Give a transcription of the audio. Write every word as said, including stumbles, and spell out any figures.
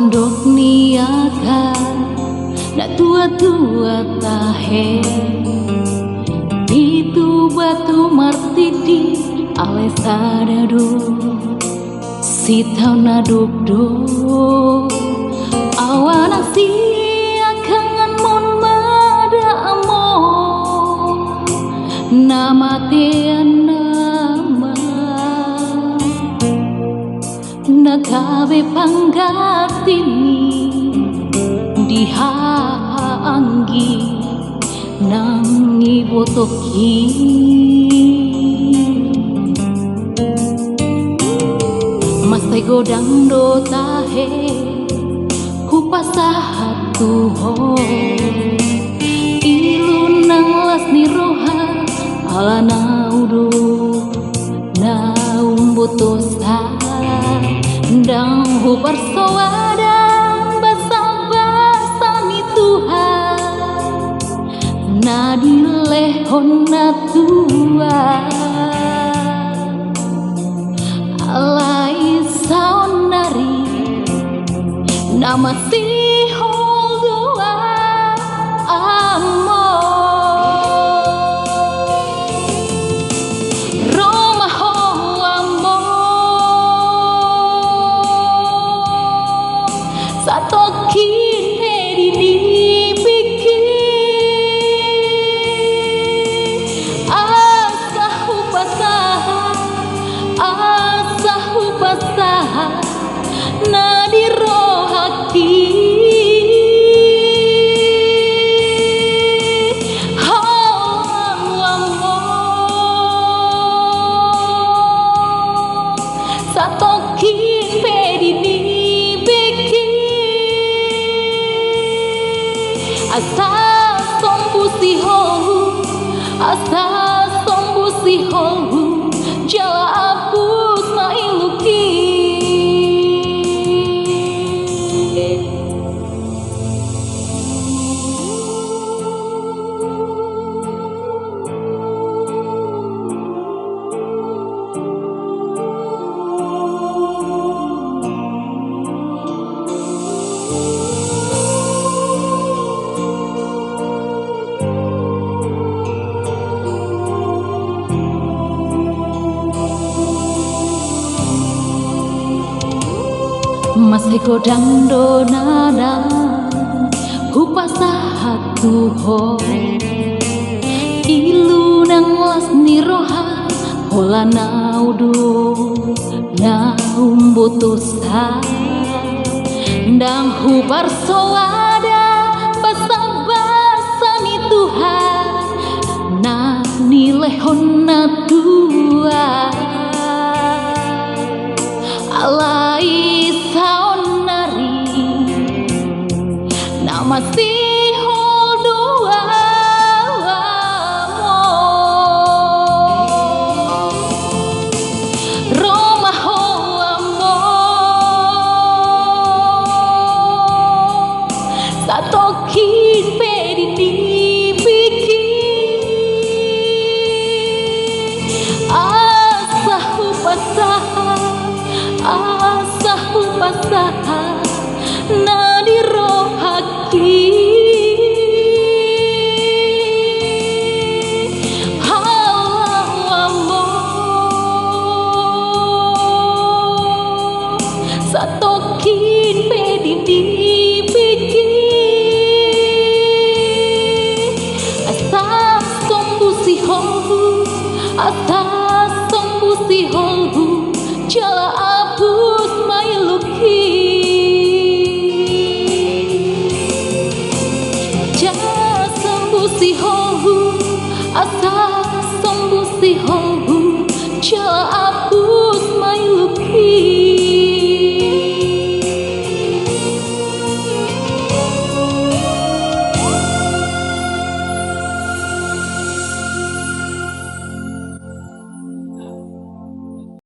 Dok ni angka na tua-tua tahe, pitu batu martiti ale sada do. Sitaon na dokdok ahu nang siangkanganmon ma da amang na matean nama. Na gabe pangganti ni di haha anggi nang ibotohi. Mansai godang do tahe hupasahat tu ho, ilu nang las ni roha, alana ahu do na umbotosa, ndang huparsoada basabasa ni Tuhan na nilehon na tua. Alai saonnari na masihol do ahu amang. Ro ma ho amang, satongkin pe di nipingki. Asa hupasahat, asa hupasahat na di rohangki. Ho amang, satongkin pe di nipingki. Asa sombu sihol, asa sombu sihol jala apus ma ilungki. Mansai godang do na hupasahat tu ho, ilu nang las ni roha, holan ahu do na umbotosa, ndang huparsoada basabasa ni Tuhan na nilehon na tua. Alai saonnari na masihol do ahu amang. Ro ma ho amang, satongkin pe di nipingki. Asa hupasahat, asa hupasahat na di rohangki. Ho amang, satongkin pe di nipingki. Asa sombu sihol, asa